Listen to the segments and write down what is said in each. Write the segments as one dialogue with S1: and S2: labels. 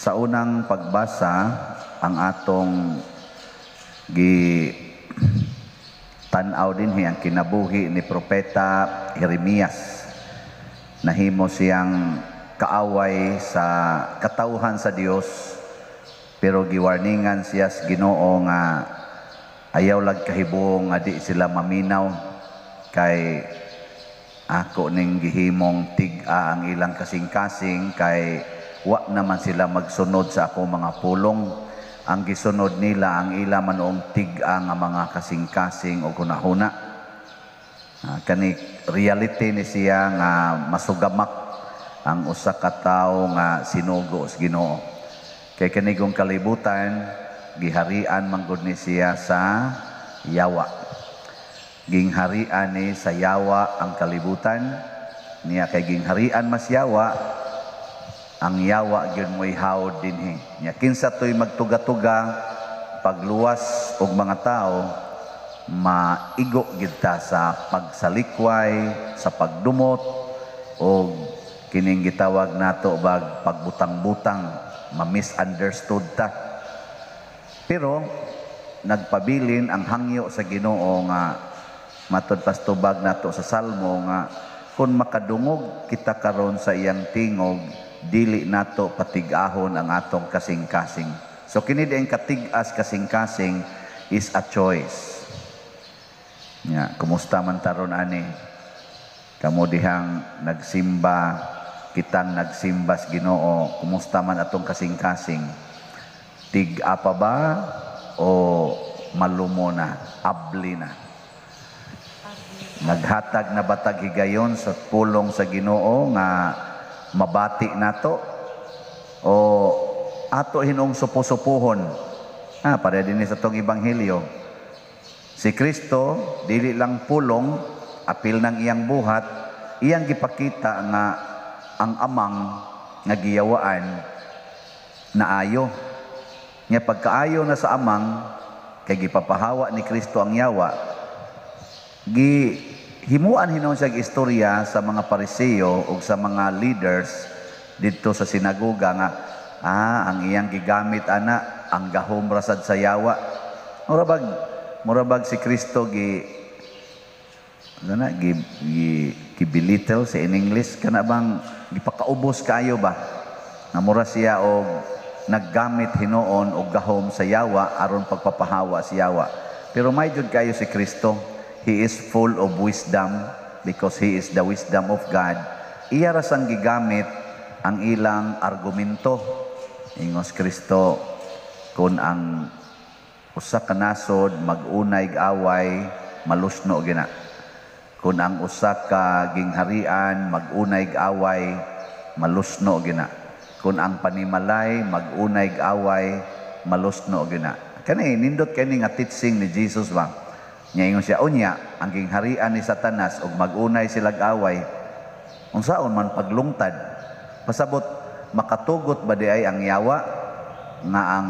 S1: Sa unang pagbasa, ang atong gi tan-aw dinhi ang kinabuhi ni Propeta Jeremias. Nahimo siyang kaaway sa katawhan sa Dios, pero giwarningan siya sa Ginoo nga ayaw lag kahibuong nga di sila maminaw kay ako ning gihimong tig-a ang ilang kasing-kasing kay wa naman sila magsunod sa akong mga pulong. Ang gisunod nila ang ila manoong tig-a nga mga kasing-kasing o hunahuna. Kani reality ni siya nga masugamak ang usa ka tawo nga sinugo sa Ginoo. Kay kanigong kalibutan giharian man gud ni siya sa yawa. Gingharian ni sa yawa ang kalibutan niya kay gingharian mas yawa, ang yawa gyud mo'y hawd dinhi. Nya kinsa to'y magtuga-tuga pagluwas og mga tao, maigo gyud ta sa pagsalikway, sa pagdumot og kining gitawag nato bag pagbutang-butang, ma-misunderstood ta. Pero nagpabilin ang hangyo sa Ginoo nga matud pastubag nato sa Salmo nga kung makadungog kita karon sa iyang tingog, dili nato patig-ahon ang atong kasing-kasing. So kini ang katig-as kasing-kasing is a choice. Nya, kumusta man taron ani? Kamo dihang nagsimba, kitang nagsimba sa Ginoo, kumusta man atong kasing-kasing? Tig-a pa ba o malumo na, abli na? Naghatag na batag higayon sa pulong sa Ginoo nga mabati nato o ato hinong supo-supuhon? Para din sa tong ebanghelyo. Si Kristo dili lang pulong, apil ng iyang buhat, iyang gipakita nga ang amang nga giyawaan naayo. Nga pagkaayo na sa amang kay gipapahawa ni Kristo ang yawa, gi himuan hinuon siya istorya sa mga Pariseo ug sa mga leaders didto sa sinagoga nga ang iyang gigamit ana ang gahom ra sad sa yawa. Murabag si Kristo gi ano na gi, gi, gi belittle sa in English, kana bang gipakaubos kaayo ba nga mura siya og naggamit hinuon og gahom sa yawa aron pagpapahawa si yawa. Pero may jud kayo si Kristo, he is full of wisdom because he is the wisdom of God. Iya ra sang gigamit ang ilang argumento. Ingos Kristo, kung ang usa ka nasod mag-unay away, malusno gina. Kung ang usa ka gingharian mag-unay away, malusno gina. Kung ang panimalay mag-unay away, malusno gina. Kani nindot kani nga teaching ni Jesus ba? Nya ingon siya, unya ang gingharian ni Satanas og mag-unay silag away, unsaon man paglungtad? Pasabot, makatugot ba di ay ang yawa nga ang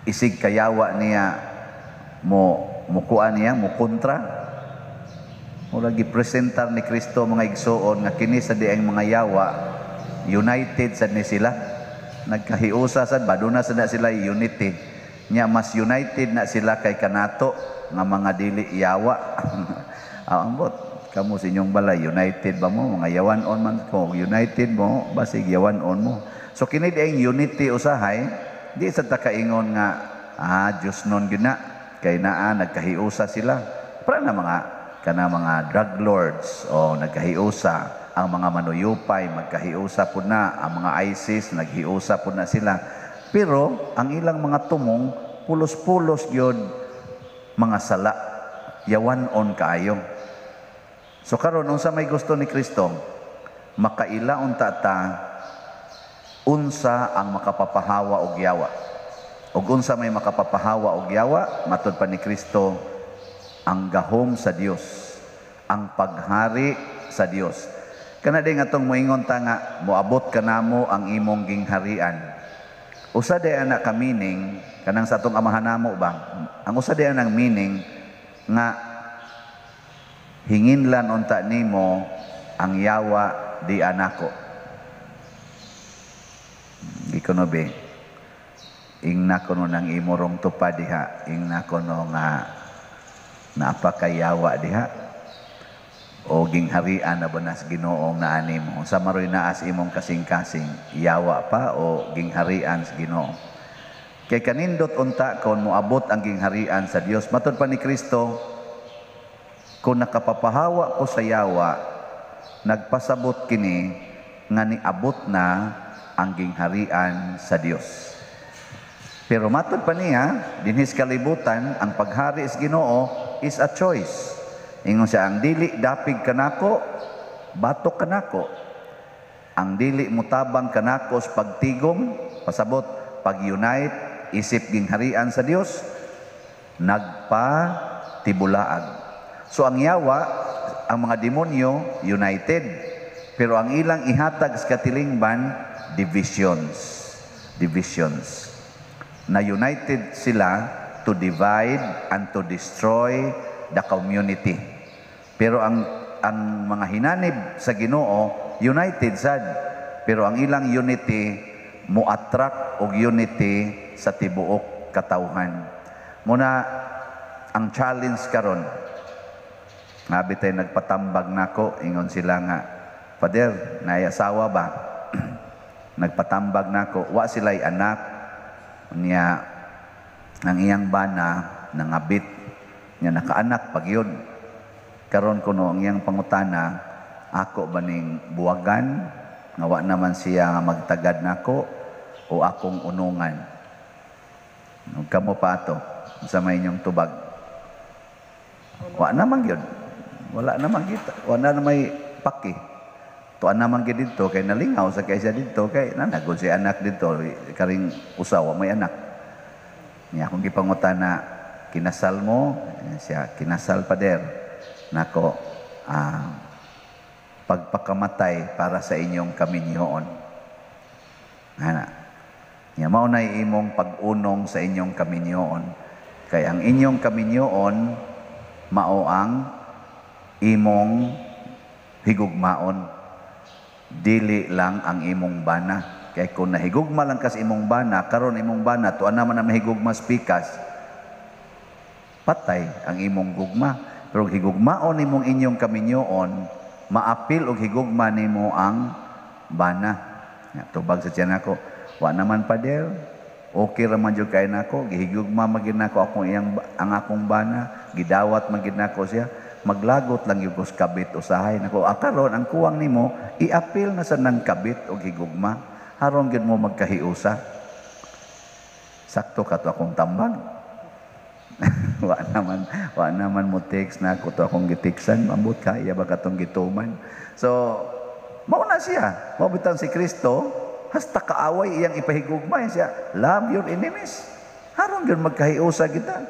S1: isig kayawa niya mo mukuan niya mo kontra? Mura gipresentar ni Kristo, mga igsuon, nga kini sa di ang mga yawa united sad ni sila, nagkahiusa sad ba, duna sad na sila unity. Nya mas united na sila kay kanato nga mga dili yawa. Ambot kamo sa inyong balay, united ba mo? Mga yawan-on man ko, united mo, basig yawan-on mo. So kini di ang unity usahay di sa takaingon nga Diyos nun gina kay naa nagkahiusa sila. Para na mga kana mga drug lords o nagkahiusa, ang mga manuyupay magkahiusa pud na, ang mga ISIS naghiusa pud na sila, pero ang ilang mga tumong pulos-pulos gyud mga sala, yawan-on kaayo. So karon, unsa may gusto ni Kristo? Makaila unta ta unsa ang makapapahawa og yawa. Ug unsa may makapapahawa og yawa? Matud pa ni Kristo, ang gahom sa Dios, ang paghari sa Dios. Kana din atong moingon ta nga moabot kanamo ang imong gingharian. Usa di ana ka meaning kanang sa atong Amahan namo ba? Ang usa di anang meaning nga hinginlan unta nimo ang yawa di anako. Di kuno be, ingna kuno ng imorong tupa diha, ingna kuno nga napakayawa diha o gingharian na ba nas Ginoong naani mo sa maroy naas imong kasing-kasing, yawa pa o gingharian sa Ginoo? Kay kanindot unta kon moabot ang gingharian sa Dios. Matod pa ni Kristo, kung nakapapahawa ko sa yawa, nagpasabot kini nga niabot na ang gingharian sa Dios. Pero matod pa niya, dinhi sa kalibutan, ang paghari sa Ginoo is a choice. Ingon siya, ang dili dapig kanako, batok kanako. Ang dili mutabang kanako sa pagtigom, pasabot, pag-unite, isip gingharian sa Dios, nagpa tibulaag. So ang yawa, ang mga demonyo, united. Pero ang ilang ihatag sa katilingban, divisions. Divisions. Na united sila to divide and to destroy the community. Pero ang mga hinanib sa Ginoo, united sad. Pero ang ilang unity mo attract og unity sa tibuok katawhan. Muna ang challenge karon. Ngabi tayo nagpatambag nako, ingon sila nga, "Father, naay asawa ba?" Nagpatambag nako, wa sila'y anak, niya ang iyang bana nangabit, niya nakaanak pag yun. Karon kuno ang iyang pangutana, ako ba ning buwagan, nga wa naman siya nga magtagad nako, o akong unungan? Ug kamo pa ato, sa may inyong tubag? Wa naman yun. Wala naman kita. Wala na may paki. Tuan naman gyud dito kay nalingaw sa kay siya dito kay nanagod si anak dito karing usawa may anak. Niya akong gipangutana, "Kinasal mo?" Eh, siya, "Kinasal, Pader." Nako, pagpakamatay para sa inyong kaminyoon. Ana. Nya mao na imong pag-unong sa inyong kaminyoon. Kay ang inyong kaminyoon mao ang imong higugmaon. Dili lang ang imong bana. Kay kung nahigugma lang kas imong bana, karon imong bana tuan naman na mahigugma sa pikas, patay ang imong gugma. Pero higugmaon nimong inyong kaminyoon, maapil og higugma nimo ang bana. Ya, tubag sa tiyan ako, "Wa naman, Pader. Okay ra man jud kay nako, gihigugma man gyud nako akong iyang ang akong bana, gidawat man gyud nako siya. Maglagot lang gyud ko sa kabit usahay nako." Ah, karon ang kuwang nimo iapil na sa nang kabit og higugma. Aron gyud mo magkahiusa. Sakto ka to akong tambag. Wa naman mo text na ako to akong gitiksan, ambot kaya ba katong gituman. So mao na siya. Mao bitang si Kristo hasta kaaway iyang ipahigugma siya. Love your enemies. Aron gyud magkahiusa kita.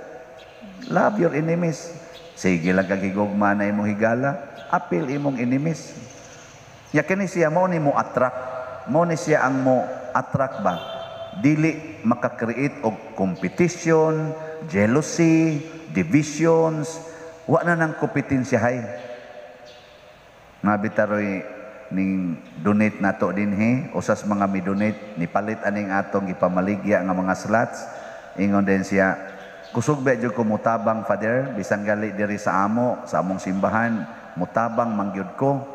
S1: Love your enemies. Sige lang kag higugma na imong higala, apil imong enemies. Ya kini siya mo ni mo attract. Mo ni siya ang mo attract ba? Dili maka-create og competition, jealousy, divisions, wa na nang kompetensyahay. Nga bitaroy ning donate nato dinhi, usas mga mi-donate ni palit aning atong gipamaligya nga mga slots, ingon din siya, "Kusog ba jud ko mutabang, Father, bisan gali diri sa amo, sa among simbahan, mutabang mangyud ko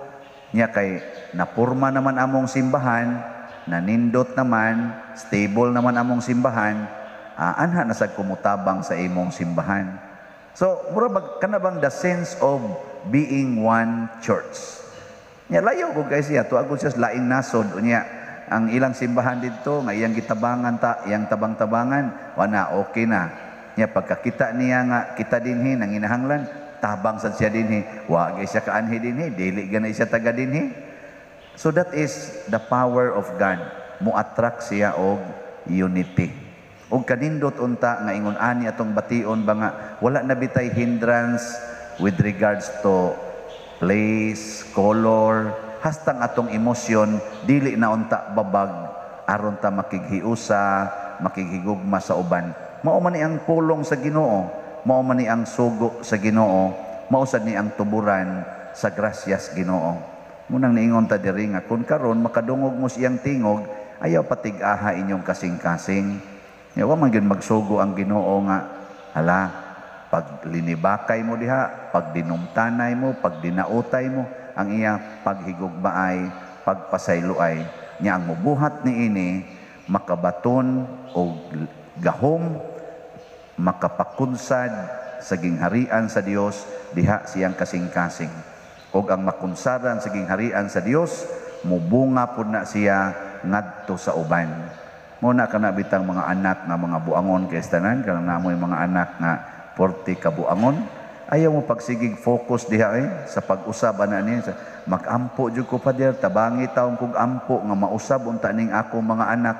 S1: niya kay napurma naman among simbahan, nanindot naman, stable naman among simbahan, anha na sad ko mutabang sa imong simbahan." So mura bag kana bang the sense of being one church. Nya layo ko kay siya, tuag siya sa laing nasod, unya ang ilang simbahan didto nga iyang gitabangan ta, iyang tabang-tabangan, wana okay na. Nya pagkakita niya nga kita dinhi nanginahanglan, tabang sad siya dinhi, wa gyud siya kaanhi dinhi, dili gani siya taga dinhi. So that is the power of God. Mo-attract siya og unity. Og kanindot unta nga ingon ani atong bation ba nga wala na bitay hindrance with regards to place, color, hastang atong emosyon dili na unta babag aron ta makighiusa, makighigugma sa uban. Mao man ni ang pulong sa Ginoo, mao man ni ang sugo sa Ginoo, mao sad ni ang tuburan sa grasyas Ginoo. Munang niingon ta diri nga kung karon makadungog mo siyang tingog, Ayaw patig-aha inyong kasing-kasing. Ya, wa man gyud magsugo ang Ginoo nga hala pag linibakay mo diha, pag dinumtanay mo, pag dinautay mo, ang iya paghigugmaay, pagpasayloay. Nya ang mubuhat niini makabaton og gahom, makapakunsad sa gingharian sa Dios diha siyang kasing-kasing. Og ang makunsaran sa gingharian sa Dios, mubunga pud na siya ngadto sa uban. Mo na kana bitang mga anak nga mga buangon kay tanan, kanang namoy mga anak nga porte kabuangon, ayaw mo pagsigig focus diha eh, sa pag-usab ana niya. Mag-ampo jud ko, Father, tabangi taong kog ampo nga mausab unta ning ako mga anak.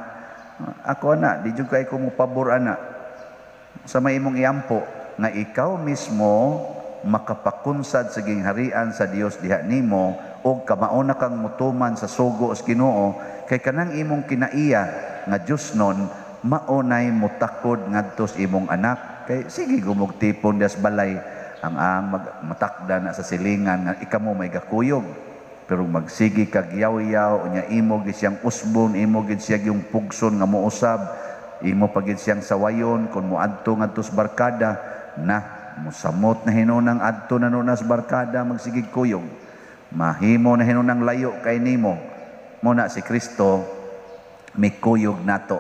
S1: Ako ana, di jud kay ko mo pabor ana. Sa may imong iampo nga ikaw mismo makapakunsad sa gingharian sa Dios diha nimo og kamao na kang mutuman sa sugo sa Ginoo, kay kanang imong kinaiya nga Dios nun mao nay mutakod ngadto sa imong anak, kay sige gumugtipon dias balay ang matakda na sa silingan nga ikamo may gakuyog, pero magsigi kag yaw-yaw unya imo gid siyang usbon, imo gid siya yung pugson nga mousab, imo pa gid siyang sawayon kung moadto ngadto sa barkada na musamot na hinunang adto na nuna sa barkada, magsigig kuyog, mahimo na hinunang layo kay nimo. Mo na si Kristo mikuyog nato.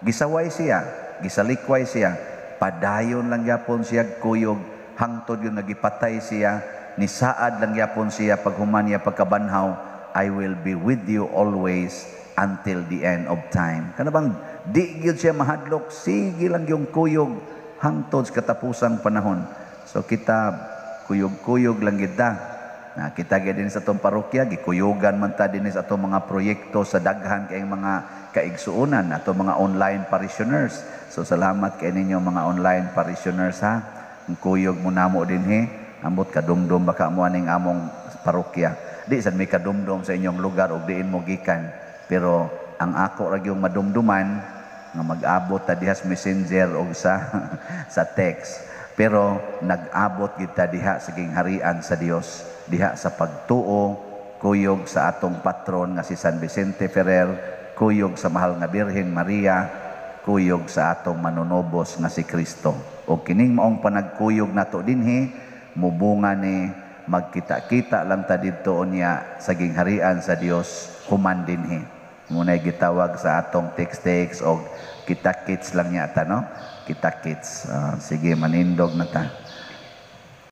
S1: Gisaway siya, gisalikway siya, padayon lang gyapon siya kuyog hangtod yung nagipatay siya. Nisaad lang gyapon siya paghuman niya pagkabanhaw, "I will be with you always until the end of time." Kana bang di gyud siya mahadlok, sige lang yung kuyog hangtod sa katapusang panahon. So kita, kuyog-kuyog lang kita. Na kita gyud din sa atong parokya, gikuyugan man ta din sa atong mga proyekto sa daghan kayong mga kaigsuonan, ato mga online parishioners. So salamat kay ninyo mga online parishioners ha. Ang kuyog mo namo dinhi, ambot kadumdum baka mo aning among parokya. Di sad may kadumdum sa inyong lugar og diin mo gikan. Pero ang ako ra gyung madumduman nga mag-abot ta diha sa Messenger og sa text. Pero nag-abot kita diha sa gingharian sa Dios, diha sa pagtuo, kuyog sa atong patron nga si San Vicente Ferrer, kuyog sa mahal nga Birhen Maria, kuyog sa atong manunobos nga si Kristo. O kining maong panagkuyog nato dinhi, mubunga ni magkita-kita lang ta didto unya sa gingharian sa Dios human dinhi. Muna'y gitawag sa atong text-text og kita-kits lang yata, no? Kita-kits. Sige, manindog na ta.